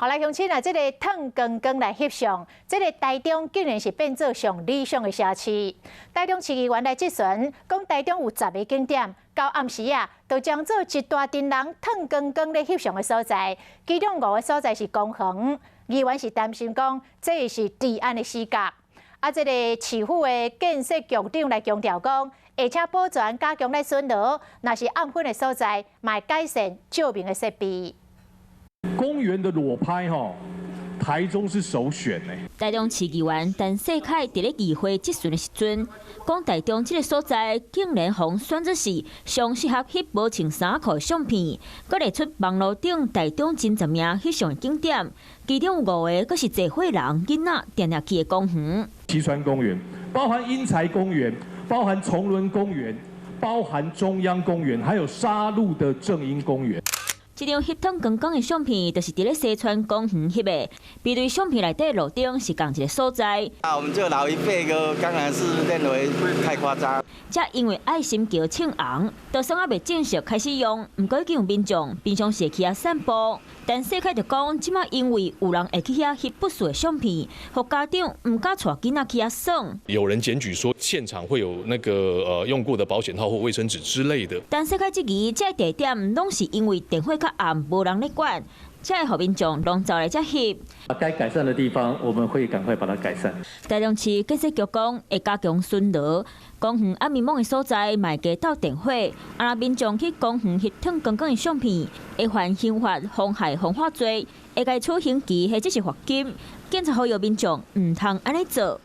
好來，鄉親啊，這个褪光光來翕相，這个台中竟然是變做上理想的城市。台中市議員來質詢，講台中有10个景點，到暗時啊，就將做一大陣人褪光光咧翕相的所在。其中五个所在是公園，議員是擔心講，這是治安的死角。啊，這个市府的建設局長來強調講，而且保全加強來巡邏，若是暗昏的所在，嘛會改善照明的設備。公園的裸拍吼，台中是首選呢。台中市議員陳世凱佇咧議會質詢的時陣，講台中這个所在竟然予選做是上適合翕無穿衫褲的相片，閣列出網路頂台中前10名翕相的景點，其中有五个閣是濟歲人囡仔定定去的公園。七川公園，包含英才公園，包含崇倫公園，包含中央公園，還有沙鹿的正英公園。這張翕褪光光的相片，就是佇咧西川公園翕的。比對相片內底路燈是仝一个所在。啊，我們這老一輩個當然是認為太誇張。這因為愛心橋衝紅，就算猶未正式開始用，毋過已經有民眾平常時去遐散步。陳世凱就講，這馬因為有人會去遐翕不實的相片，予家長毋敢帶囡仔去遐耍。有人檢舉說，現場會有那個用過的保險套或衛生紙之類的。陳世凱質疑，這個地點攏是因為電火較暗，無人咧管，才會予民眾攏走來遮翕。該改善的地方，我們會趕快把它改善。台中市建設局講會加強巡邏，公園暗暝暝的所在，嘛會加鬥電火。啊，若民眾去公園翕褪光光的相片，會犯刑法妨害風化罪，會共處刑期或者是罰金。警察呼籲民眾毋通按呢做。